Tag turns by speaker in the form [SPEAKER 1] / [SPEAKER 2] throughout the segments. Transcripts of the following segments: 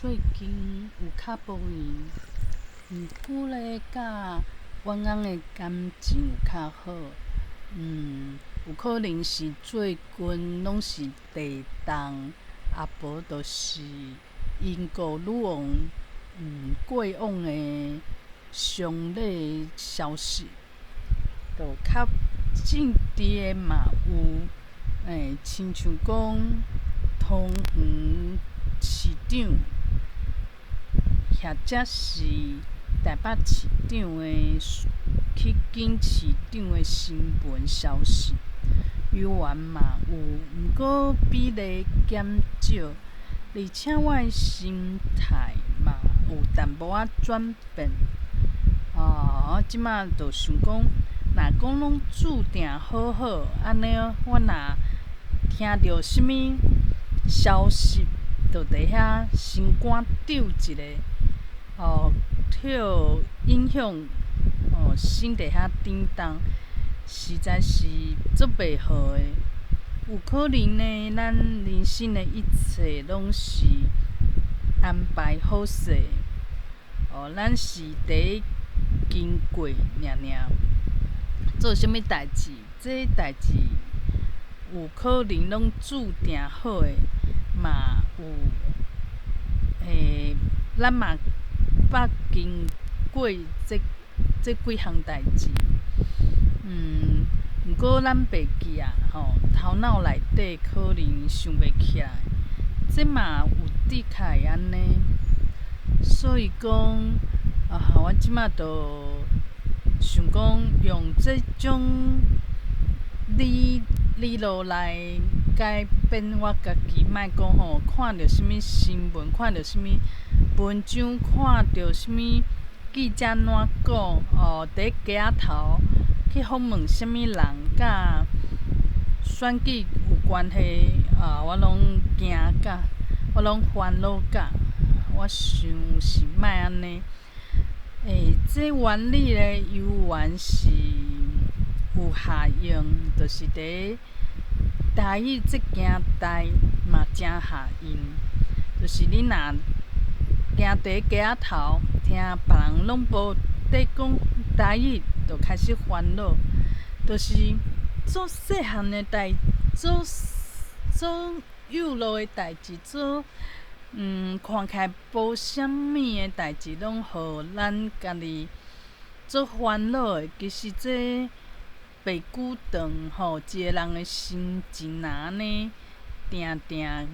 [SPEAKER 1] 最近有較無閒，毋過咧，佮阮翁的感情有較好。有可能是最近攏是地動，啊無就是英國女王過往的喪禮消息，就較政治的嘛有，親像講桃園市長，或者是台北市長的去揀市長的新聞消息，猶原嘛有，毋過比例減少，而且我的心態嘛有淡薄仔轉變。哦，我這馬就想講，若講攏注定好好，按呢我若聽著啥物消息，就佇遐心肝揪一下，哦，予影響，哦，心佇遐振動，實在是足袂好的。有可能呢，咱人生的一切攏是安排好勢，哦，咱是佇經過爾爾，做啥物代誌，這代誌有可能攏注定好的，嘛有，咱嘛捌經過這幾項代誌，毋過咱袂記啊，吼，頭腦內底可能想袂起來，這嘛有的確會按呢，所以講，啊，我這馬就想講用這種理理路來改變我家己，莫講吼，看著啥物新聞，看著啥物文章，看著啥物記者按怎講，哦，佇街仔頭去訪問啥物人，佮選舉有關係，啊，我攏驚甲，我攏煩惱甲，我想是莫按呢。這原理咧，猶原是有效用，就是佇台語這件代嘛誠效用。就是你若行佇街仔頭，聽別人攏無佇講台語，就開始煩惱。就是做細漢的代，做做幼路的代誌，做看起來無啥物的代誌，攏予咱家己足煩惱的。其實這白久長吼，一個人的心情若按呢定定，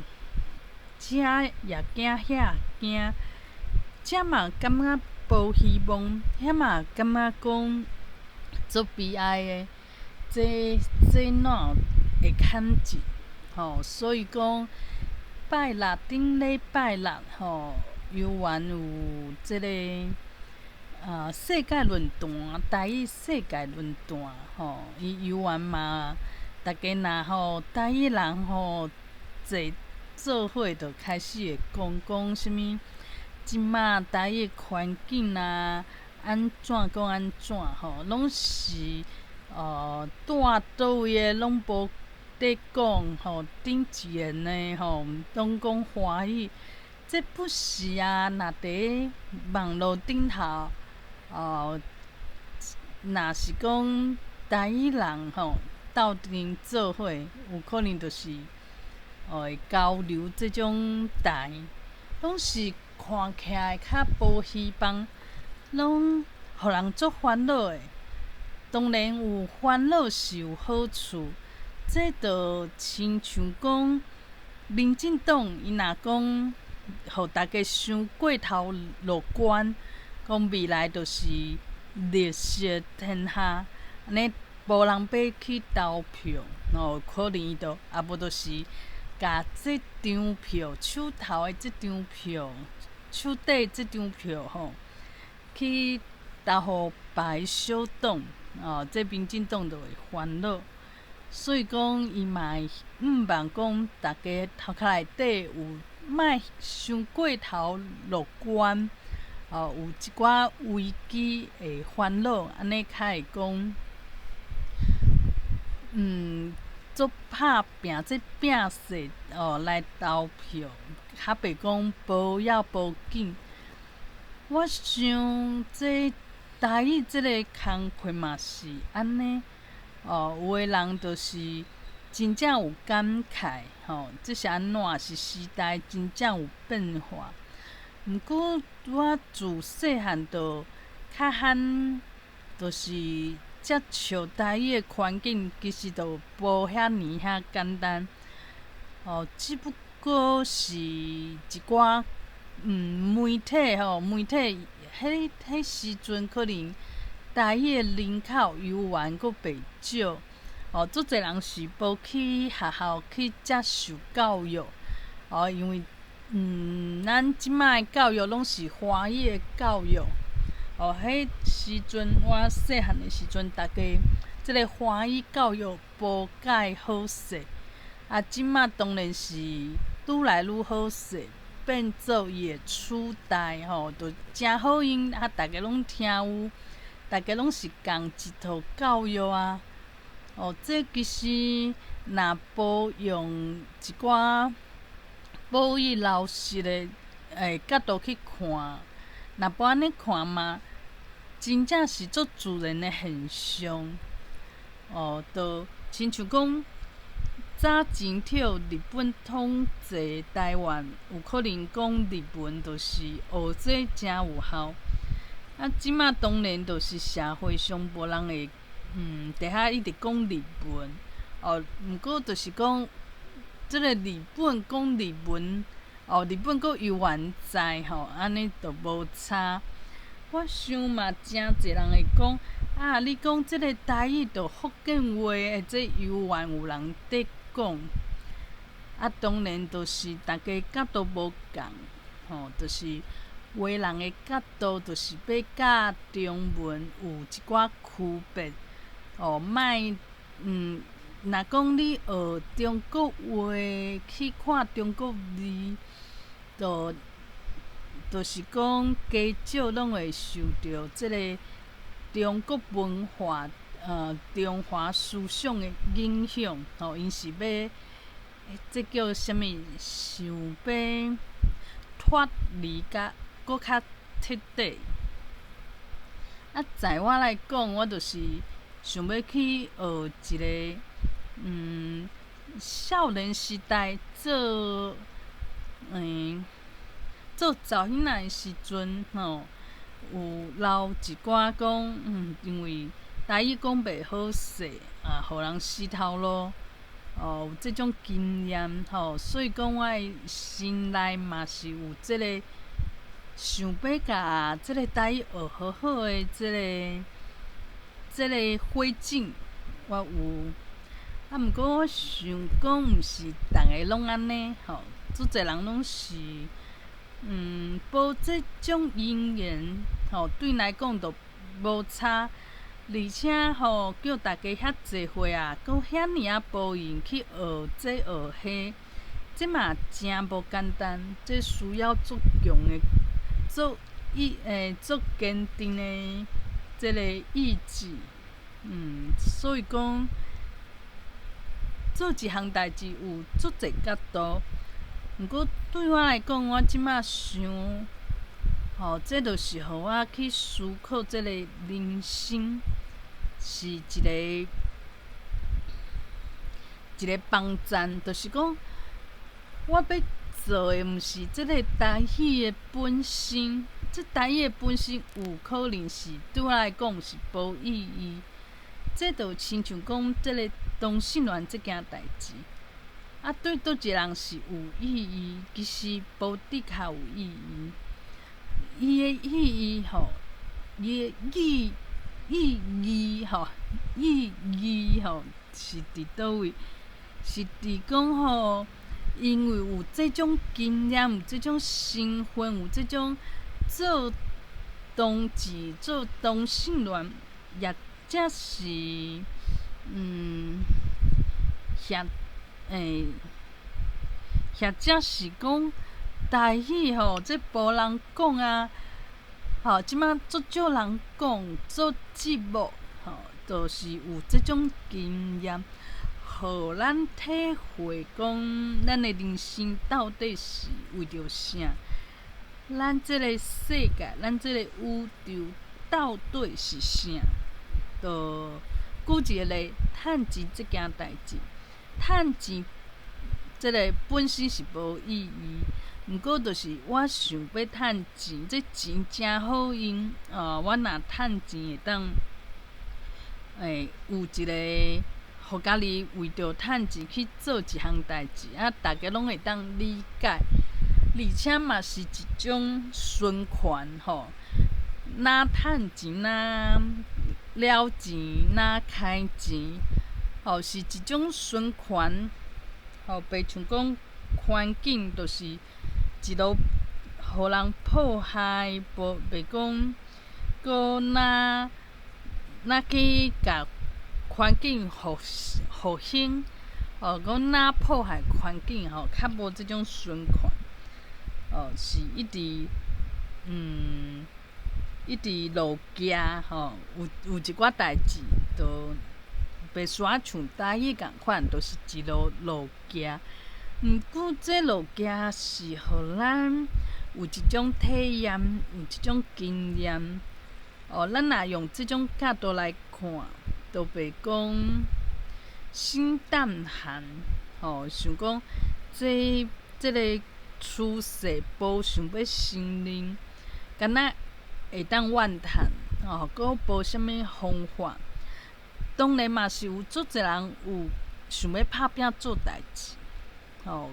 [SPEAKER 1] 這也驚，遐也驚，這嘛感覺無希望，遐嘛感覺講足悲哀的。這哪會堪治？吼，所以講拜六頂禮拜六吼，猶原有這个世界論壇，台語世界論壇吼，伊猶原嘛，逐家若吼台語人吼坐做伙，就開始會講講啥物，這馬台語環境啊，按怎講按怎吼，攏是蹛佗位的攏無佇講吼，頂一個呢吼，攏講華語，這不是啊！若佇網路頂頭，哦，若是講台語人吼鬥陣做伙，有可能就是會交流這種台，攏是看起來較無希望，攏予人足煩惱的。當然有煩惱是有好處，這就親像講，民進黨伊若講，予大家傷過頭樂觀，講未來就是綠色天下，按呢無人欲去投票，哦，可能伊就啊無就是共這張票手頭的這張票，手底這張票吼，去投予別个小黨，哦，這民進黨就會煩惱。所以講，伊嘛會向望講，逐家頭殼內底有莫傷過頭樂觀，哦，有一寡危機會煩惱，按呢較會講，足拍拚這拚勢哦來投票。較袂講無要無緊。我想這台語這个工課嘛是按呢，哦，有的人就是真正有感慨，吼，這是按怎？是時代真正有變化。毋過我自細漢就較罕，就是接觸台語的環境，其實就無遐爾遐簡單。哦，只不過是一寡媒體吼，媒體彼時陣可能台語的人口猶原閣袂少，哦，足濟人是無去學校去接受教育，哦，因為咱這擺的教育攏是華語的教育，哦，彼時陣我細漢的時陣，逐家這个華語教育無蓋好勢，啊，這擺當然是愈來愈好勢，變做伊會取代吼，就誠好用，啊，逐家攏聽有，逐家攏是仝一套教育啊，哦，這其實若無用一寡母語流失的角度去看，若無按呢看嘛，真正是足自然的現象。哦，就親像講早前佇日本統治台灣，有可能講日文就是學這誠有效。啊，這馬當然就是社會上無人會佇遐一直講日文。哦，毋過就是講，這个日本講日文，哦，日本閣猶原在吼，按呢就無差。我想嘛，誠濟人會講，啊，你講這个台語就福建話，這猶原有人佇講。啊，當然就是逐家角度無仝，吼，就是有的人的角度就是欲佮中文有一寡區別，哦，莫。若講你學中國話去看中國字，就是講加少攏會受著這个中國文化、中華思想的影響，吼，𪜶是欲，這叫啥物？想欲脫離甲閣較徹底。啊，在我來講，我就是想欲去學一个。少年時代做，做查某囡仔的時陣，吼，有留一寡講，因為台語講袂好勢，啊，予人死頭路，哦，有這種經驗，吼，所以講我的心內嘛是有這个想欲共這个台語學好好的這个火種，我有。啊，毋過我想講，毋是逐个攏按呢，吼，足濟人攏是，無這種因緣，吼，對𪜶來講就無差。而且吼，叫逐家遐濟歲啊，閣遐爾仔無閒去學這學彼，這嘛誠無簡單，這需要足強的、足意足堅定的這个意志，所以講，做一項代誌有足濟角度，毋過對我來講，我這馬想，吼，這就是予我去思考這个人生是一个一个幫贊，就是講我欲做的毋是這个台語的本身，這台語的本身有可能是對我來講是無意義。這就親像講這个同性戀這件代誌，啊，對佗一個人是有意義，其實無的確有意義。伊的意義吼，伊的意義吼，意義吼是佇佗位？是佇講吼，因為有這種經驗，有這種身份，有這種做同志、做同性戀，也則是，或者是講台語吼，這無人講啊，吼，這馬足少人講做節目，吼，就是有這種經驗，予予咱體會講，咱的人生到底是為著啥？咱這个世界，咱這個宇宙到底是啥？就舉一个例，趁錢這件代誌，趁錢這个本身是無意義，毋過就是我想欲趁錢，這錢誠好用哦。我若趁錢會當，有一个，予家己為著趁錢去做一項代誌，啊，逐家攏會當理解，而且嘛是一種循環吼。若趁錢，若了錢，若開錢，吼，是一種循環。吼，袂像講環境，就是一路予人破壞，無袂講，閣若若去共環境復興，哦，閣若破壞環境吼，較無這種循環，哦，是一直一直落行吼，有一寡代誌，就袂煞像台語仝款，就是一路落行。毋過這落行是予咱有一種體驗，有一種經驗。哦，咱若用這種角度來看，就袂講心膽寒，吼，想講這个趨勢無想欲承認，敢若會當怨嘆，吼，閣無啥物方法。當然嘛是有足濟人有想欲拍拚做代誌，吼，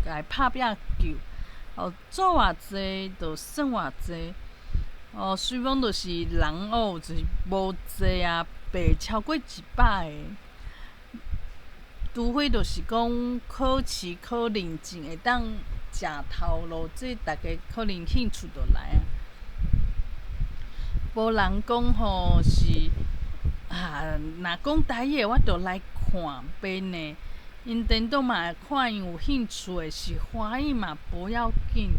[SPEAKER 1] 共拍拚救，哦，做偌濟就算偌濟，哦，雖講就是人哦，就是無濟啊，白超過100個，除非就是講考試考認證會當食頭路，這逐家可能興趣就來啊。無人講吼是啊，若講台語的我就來看，袂呢。𪜶顛倒嘛看𪜶有興趣的是歡喜嘛，無要緊。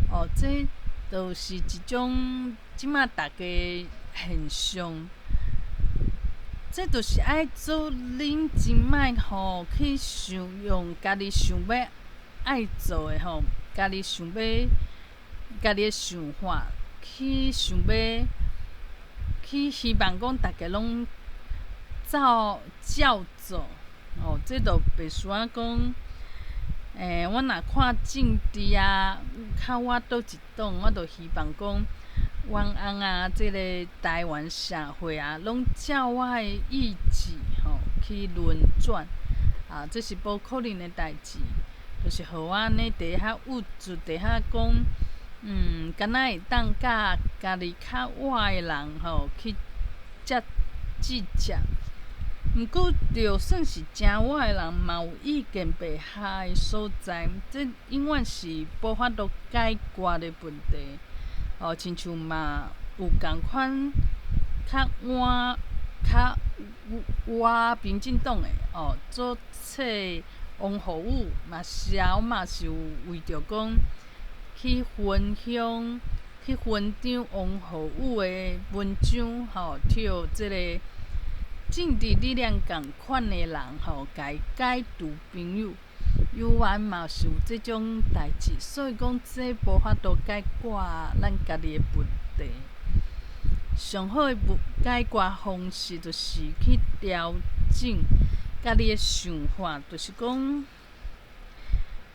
[SPEAKER 1] 哦，這就是一種這馬逐家現象。這就是愛做冷靜，莫吼去想用家己想欲愛做的吼，家己想欲家己的想法去想欲去希望講逐家攏照照做，哦，這就袂輸仔講，我若看政治啊，較我佗一黨，我就希望講，阮翁啊，這个台灣社會啊，攏照我的意志吼去輪轉，啊，這是無可能的代誌，就是予我按呢佇遐鬱卒，佇遐講，敢若會當佮家己較倚的人吼去接接接。毋過，就算是誠倚的人，嘛有意見袂合的所在，這永遠是無法度解決的問題。哦，親像嘛有仝款較倚較倚民進黨的哦，做冊王浩宇嘛是啊，我嘛是有為著講去分享、去分享王浩宇的文章，吼，予這个政治理念仝款的人，吼，共伊解除朋友。猶原嘛是有這種代誌，所以講這無法度解決咱家己的問題。上好的解決方式，就是去調整家己的想法，就是講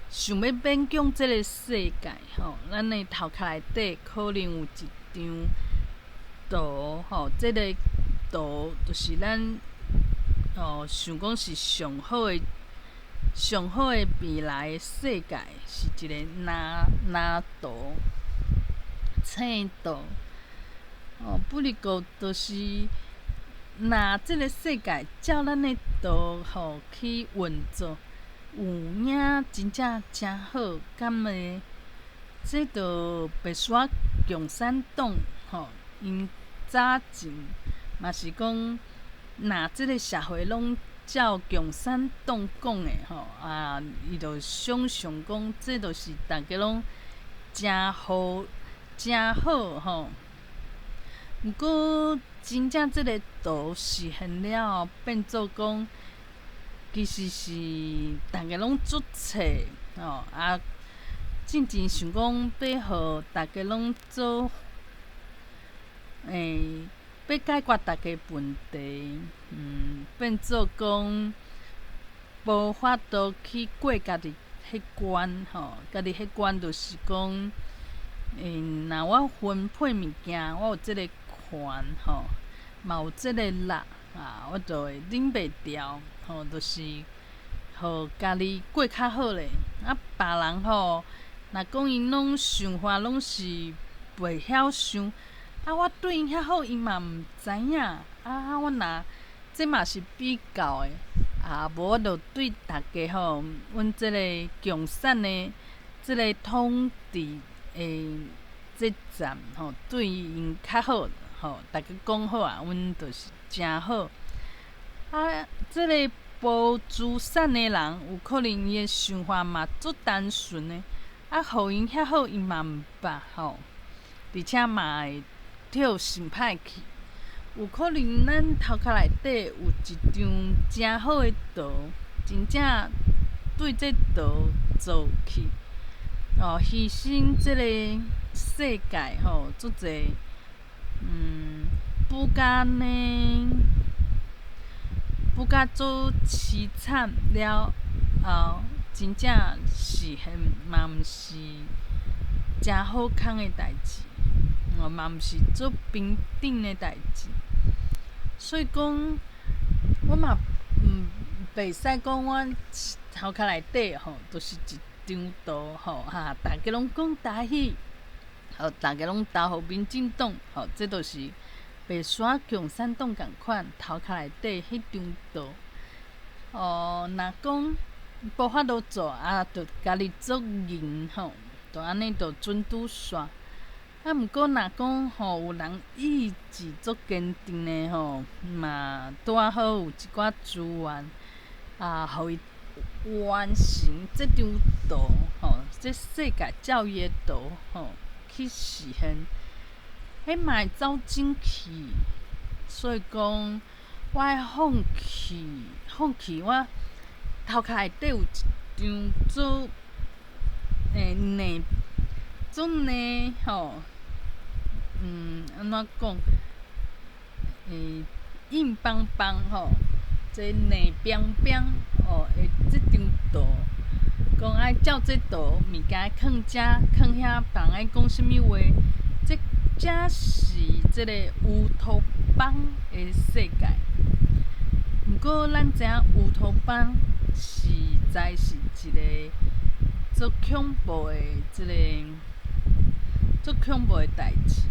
[SPEAKER 1] 想欲勉強這个世界，吼，咱的頭殼內底可能有一張圖，吼，這个圖就是咱哦想講是上好的。上好的未來的世界是一个藍藍圖、青圖，哦，不如講就是若這个世界照咱的圖吼去運作，有影真正誠好，敢會？這就別說共產黨吼，𪜶早前嘛是講，若這个社會攏照共產黨講的吼，啊，伊就想像講，這就是逐家攏誠好、誠好吼。毋過，真正這个圖實現了後，變做講，其實是逐家攏足冊吼啊，進前想講欲予逐家攏做，欲解決逐家問題，變做講無法度去過家己彼關吼，家己彼關就是講，若我分配物件，我有這个權吼，嘛有這个力啊，我就會忍袂牢吼，就是予家己過較好咧。啊，別人吼，若講𪜶攏想法攏是袂曉想，啊，我對𪜶遐好，𪜶嘛毋知影。啊，我若這嘛是比較的，啊，無我就對逐家吼，阮這個共產的這個統治的這站吼，對𪜶較好吼，逐家講好啊，阮就是誠好。啊，這個無資產的人，有可能伊的想法嘛足單純的，啊，予𪜶遐好，伊嘛毋捌吼，而且嘛會跳想歹去。有可能咱頭殼內底有一張誠好的圖，真正對這圖做去，哦，犧牲這個世界吼，足濟，不甲呢，不甲做淒慘了後，真正實現嘛毋是誠好康的代誌，哦，嘛毋是做平等的代誌。所以講，我嘛毋袂使講我頭殼內底吼，就是一張圖吼，哈，逐家攏講台語，吼，逐家攏投予民進黨，吼，這就是白沙共產黨仝款頭殼內底彼張圖。哦，若講無法度做啊，就家己做硬吼，就按呢就準拄煞。啊，毋過若講吼，有人意志足堅定的吼，嘛拄仔好有一寡資源啊，予伊完成這張圖吼，這世界教育的圖吼，去實現，彼嘛會走進去。所以講，我愛放棄，放棄我頭殼內底有一張做膩做膩吼。按怎講？硬邦邦吼，這膩邦邦哦，的這張圖，講愛照這圖，物件囥遮囥遐，別人愛講啥物話？這才是這个烏托邦的世界。毋過，咱知影烏托邦實在是一个足恐怖的這个足恐怖的代誌。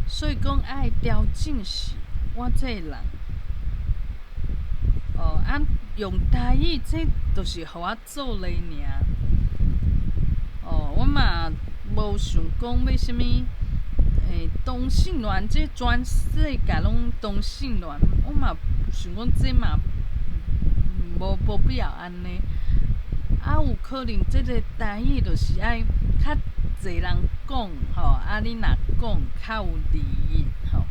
[SPEAKER 1] 所以講愛調整是我這個人，哦啊，用台語這就是予我做咧爾。哦，我嘛無想講欲啥物，同性戀，這全世界攏同性戀，我嘛想講這嘛無必要按呢。啊，有可能這個台語就是愛較濟人講吼，啊，你若講較有利益吼，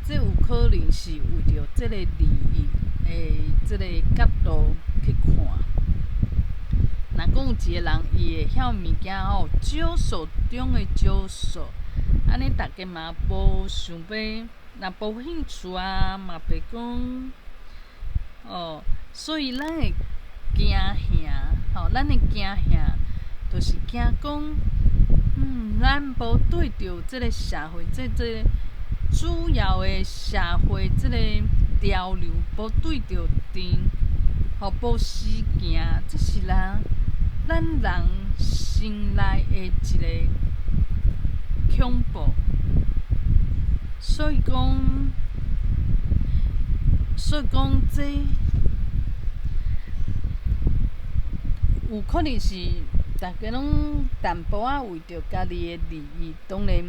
[SPEAKER 1] 這有可能是為著這個利益的這個角度去看。若講有一個人，伊會曉物件吼，少數中的少數，按呢逐家嘛無想欲，若無興趣啊，嘛袂講哦，所以咱會驚嚇吼，咱會驚嚇，就是驚講，咱無對著這個社會，這個主要的社會這個潮流無對著陣，吼無時行，這是咱人心內的一個恐怖。所以講，這有可能是逐家攏淡薄仔為著家己的利益，當然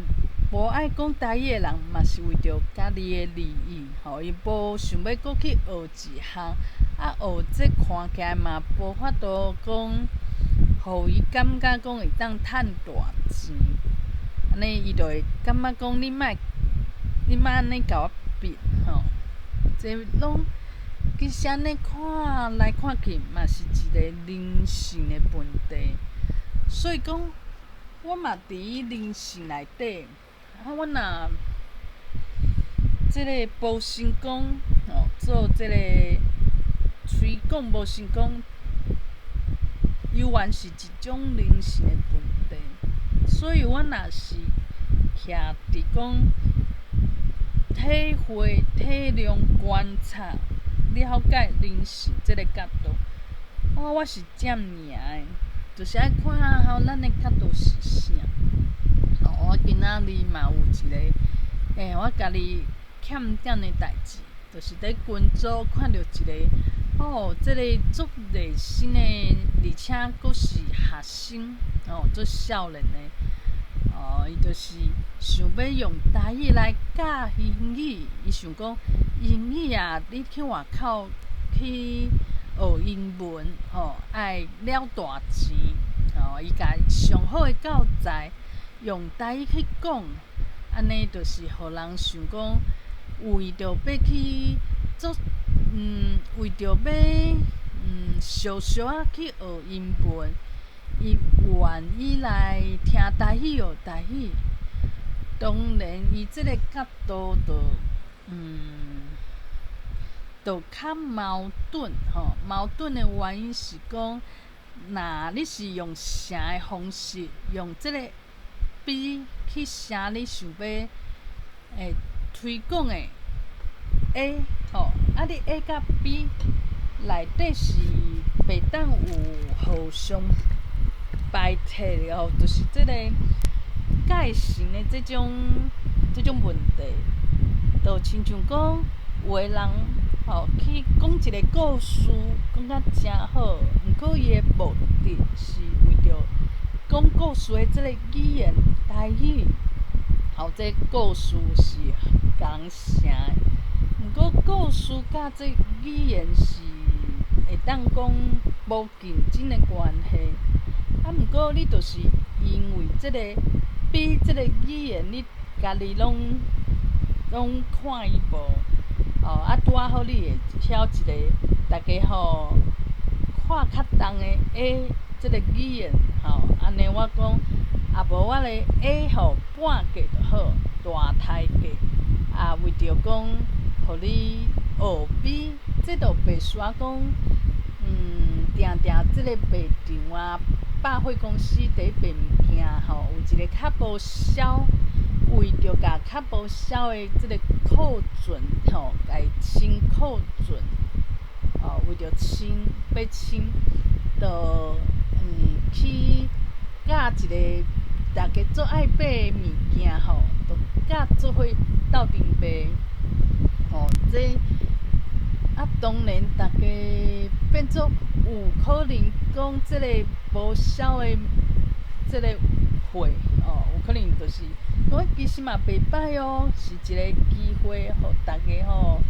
[SPEAKER 1] 無愛講台語的人嘛是為著家己的利益，吼，伊無想欲閣去學一項，啊，學這看起來嘛無法度講，予伊感覺講會當趁大錢，按呢伊就會感覺講你莫按呢共我逼，吼，這攏其實按呢看來看去，嘛是一個人性的問題。所以講，我嘛佇人性內底，啊，阮若這個無成功，吼，做這個推廣無成功，猶原是一種人性的問題。所以阮若是徛佇講體會、體諒、觀察、了解人性這個角度，我是佔贏的，就是愛看吼，咱的角度是啥。吼，我今仔日嘛有一個，我家己欠點的代誌，就是佇群組看著一個，哦，這個足熱心的，而且閣是學生，哦，足少年的，哦，伊就是想欲用台語來教英語，伊想講英語啊，你去外口去學英文，吼，愛了大錢，吼，伊共上好的教材用台語去講，按呢就是予人想講，為著欲去做，為著欲小小仔去學英文，伊願意來聽台語學台語。當然，伊這個角度就，就較矛盾吼。矛盾的原因是講，若你是用寫的方式，用這個 B 去寫你想欲推廣的 A 吼，啊你 A 佮 B 內底是袂當有互相排斥的吼，就是這個界線的這種問題，就親像講有的人吼去講一個故事，講甲誠好，毋過伊的目的是為著講故事的這個語言台語，吼，這故事是共人寫的，毋過故事佮這語言是會當講無競爭的關係。啊，毋過你就是因為這個比這個語言，你家己攏看伊無，哦，啊拄仔好你會曉一個逐家吼看較重的 A 這個語言，吼，按呢我講，啊無我咧 A 吼半價就好，大刣價，啊為著講，予你學 B，這就袂輸講，定定這個賣場啊，百貨公司佇賣物件吼，有一個較無銷，為著共較無銷的這個庫存吼，共清庫存，哦，為著清欲清，就去佮一個逐家足愛買的物件吼，就佮做伙鬥陣賣，吼，這啊當然逐家變做有可能講這個無銷的這個貨，哦，有可能就是講其實嘛袂䆀哦，是一個機會，予逐家吼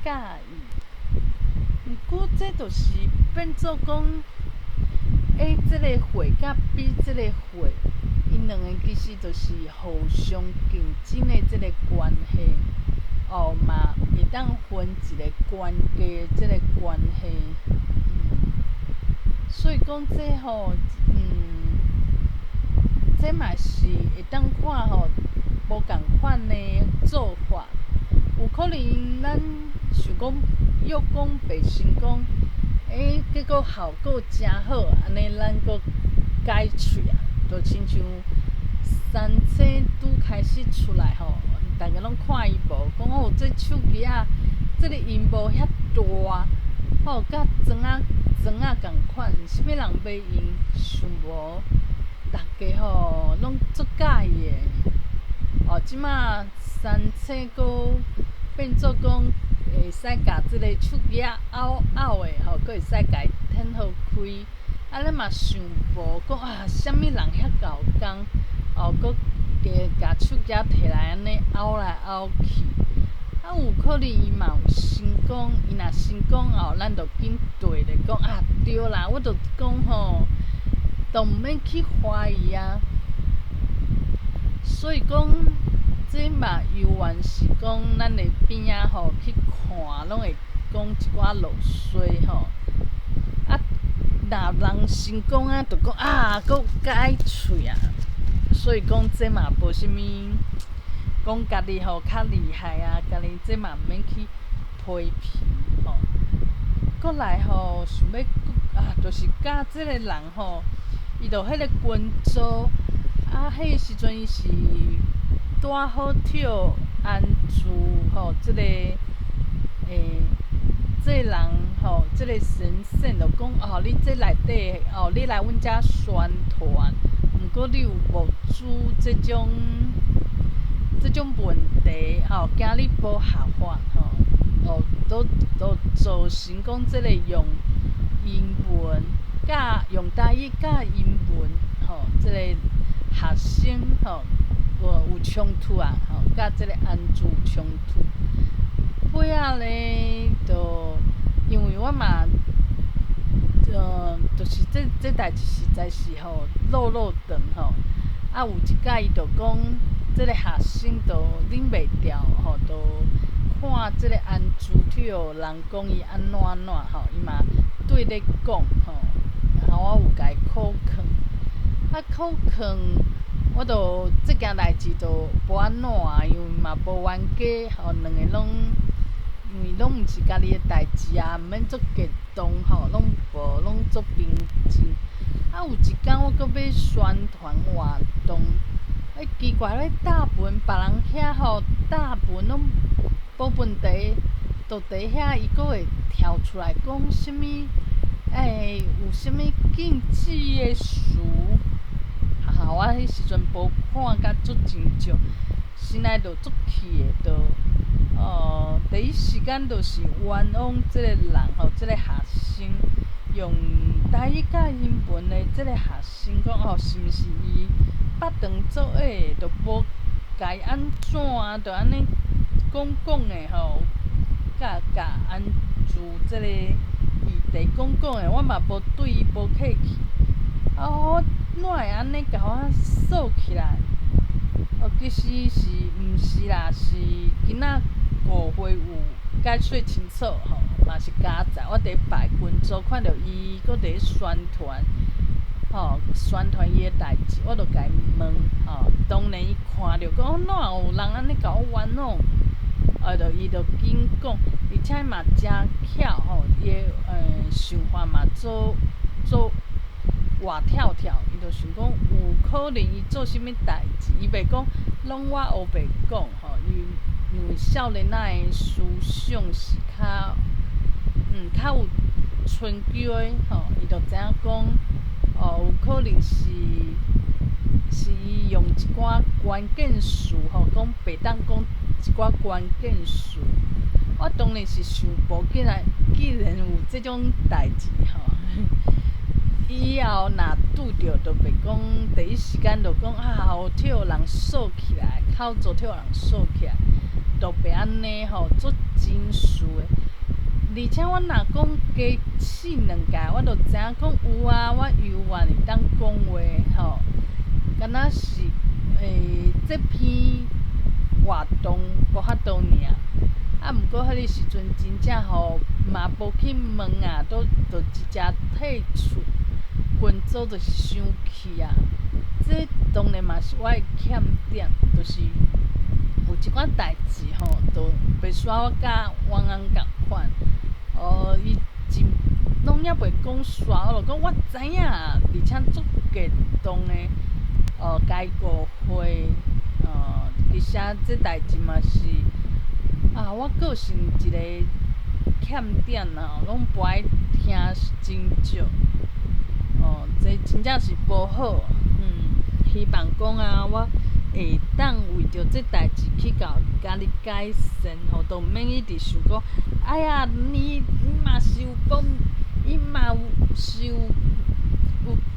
[SPEAKER 1] 佮意。毋過這就是變做講 A 這個貨佮 B 這個貨，𪜶兩個其實就是互相競爭的這個關係，哦嘛會當分一個懸低的這個關係，所以講這吼，這嘛是會當看吼無仝款的做法，有可能咱想講約講袂成功，結果效果誠好，按呢咱閣改喙啊，就親像三星拄開始出來吼，逐家攏看伊無，講哦，這手機仔，這个螢幕遐大，吼，佮磚仔磚仔仝款，啥物人欲用？想無，逐家吼攏足佮意的。哦，這馬三星閣變做講會使共這个手機仔拗拗的吼，閣會使共伊展好開。啊，咱嘛想無講啊，啥物人遐𠢕工，哦，閣共手機仔提來按呢拗來拗去。啊，有可能伊嘛有成功，伊若成功後，咱就緊綴咧講啊，對啦，我就講吼，都毋免去懷疑啊。所以講，這嘛猶原是講咱的邊仔吼去看，攏會講一寡落衰吼。啊，若人成功啊，就講啊，閣改喙啊。所以講這嘛無啥物，講家己吼較厲害啊，家己這嘛毋免去批評吼。閣來吼，想欲啊，就是佮這個人吼，伊就彼個群組，啊，彼個時陣伊是拄仔好跳安住吼，這個欸，這個人吼，這個先生就講哦，你這內底哦，你來阮遮宣傳，毋過你有牧師這種問題吼，驚你無合法吼，哦，都造成講這個用英文佮用台語佮英文吼，這個學生吼有衝突啊，吼，佮這個安住有衝突。尾仔咧，就因為我嘛，就是這代誌實在是吼落落長吼，啊有一擺伊就講，這個學生就忍袂牢吼，就看這個安住跳人講伊按怎按怎吼，伊嘛對咧講吼，然後我有共伊考勸，啊考勸，我就這件代誌就無按怎啊，因為嘛無冤家吼，兩个攏因為攏毋是家己的代誌啊，毋免足激動吼，攏無攏足平靜。啊有一工我閣欲宣傳活動，欸奇怪咧，大部分別人遐吼，大部分攏無問題，就佇遐伊閣會跳出來講啥物？欸，有啥物禁忌的詞？哈哈，我彼時陣無看甲足清楚，心內就足氣的，就哦，第一時間就是冤枉這個人吼，這個學生用台語佮英文的這個學生講哦，是毋是伊腹腸做伙就無共伊按怎啊？就按呢講講的吼，佮共安住這個議題講講的，我嘛無對伊無客氣。啊，我哪會按呢共我鎖起來？哦，其實是毋是啦？是囡仔誤會有解釋清楚吼，嘛是加載。我佇別群組看著伊閣佇宣傳，吼，宣傳伊的代誌，我就共伊問吼。當然伊看著講，哪有人按呢共我冤枉？啊，就伊就緊講，而且嘛誠巧吼，伊的想法嘛做做活跳跳，伊就想講有可能伊做啥物代誌，伊袂講攏我烏白講吼，伊因為少年仔的思想是較較有春秋的吼，伊就知影講，哦，有可能是伊用一寡關鍵詞吼，講袂當講一寡關鍵詞。我當然是想無竟然竟然有這種代誌吼。以後若拄著，就袂講第一時間就講啊，予予人鎖起來，口座予人鎖起來，就袂按呢吼，足真實的。而且我若講加試兩屆，我就知影講有啊，我猶原會當講話吼。敢若是這篇活動無法度爾，啊，毋過彼個時陣真正吼嘛無去問啊，都就直接退出群組，就是傷氣啊。這當然嘛是我的欠點，就是有一寡代誌吼，就袂煞我佮冤枉仝款。哦，伊真攏猶袂講煞，我就講我知影，而且足激動的，哦，共伊誤會，哦，其實這代誌嘛是啊，我個性一個欠點啊，攏無愛聽真少，哦，這真正是無好，希望講啊，我會當為著這代誌去共家己改善吼，都毋免一直想講，哎呀，你嘛是有講，伊嘛有是有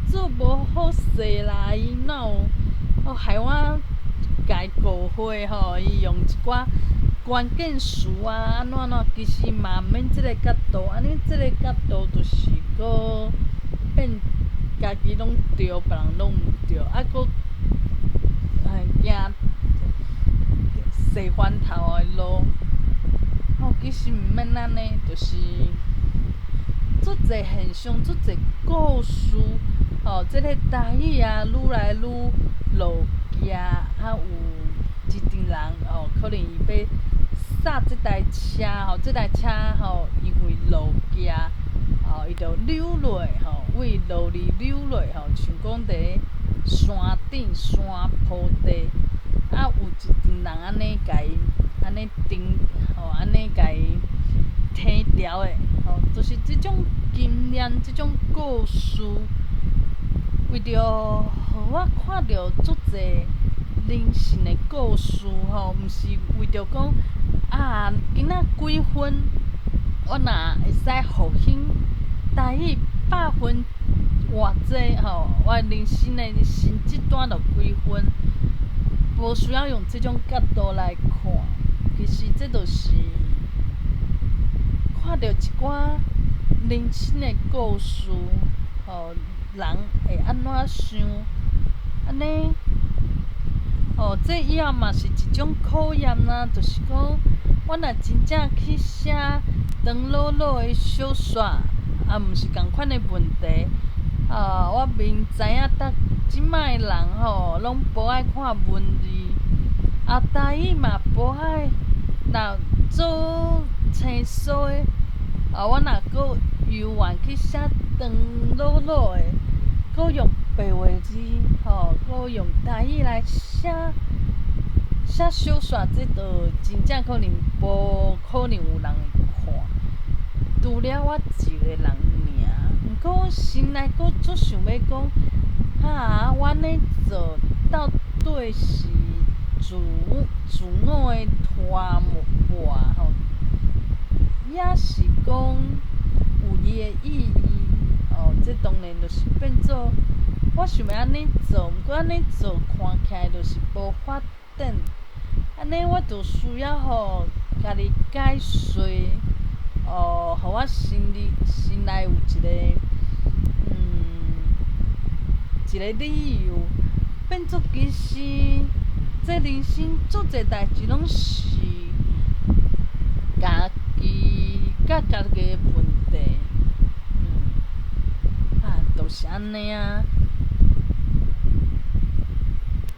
[SPEAKER 1] 做無好勢啦，伊哪有哦害我共伊誤會吼？伊用一寡關鍵詞啊，按怎按怎，其實嘛毋免這个角度，按呢這个角度就是閣變家己攏對，別人攏毋對，啊閣驚踅翻頭的路。吼，其其實毋免按呢，就是足濟現象，足濟故事，吼，這个台語啊，愈來愈落崎，啊有一陣人吼，可能伊欲剎這台車吼，這台車吼，因為落崎，吼，伊就溜落吼，為羅厘溜落吼，像講佇咧山頂山坡地，啊有一陣人按呢共伊按呢頂吼，按呢共伊提牢的，吼，就是這種經驗，這種故事，為著予我看著足濟人生的故事吼，毋是為著講啊，今仔幾分，我若會使復興台語百分偌濟吼，我人生的成績單就幾分，無需要用這種角度來看，其實這就是看著一寡人生的故事，吼，人會按怎想，按呢，吼，這以後嘛是一種考驗啦，就是講，我若真正去寫長魯魯的小說，也毋是仝款的問題。啊，我明知影逐這擺的人吼，攏無愛看文字，啊，台語嘛無愛，若做生疏的，啊，我若閣猶原去寫長魯魯的，閣用白話字，吼，閣用台語來寫寫小說，這就真正可能無可能有人會看，除了我一個人爾。毋過我心內閣足想欲講，哈，我按呢做到底是自自我的拖磨吼，抑是講有伊的意義？哦，這當然就是變做我想欲按呢做，毋過按呢做看起來就是無發展。按呢我就需要吼家己解說，哦，予我心裡心內有一個一個理由，變做其實這人生足濟代誌攏是家己佮家己的問題，啊，就是按呢啊。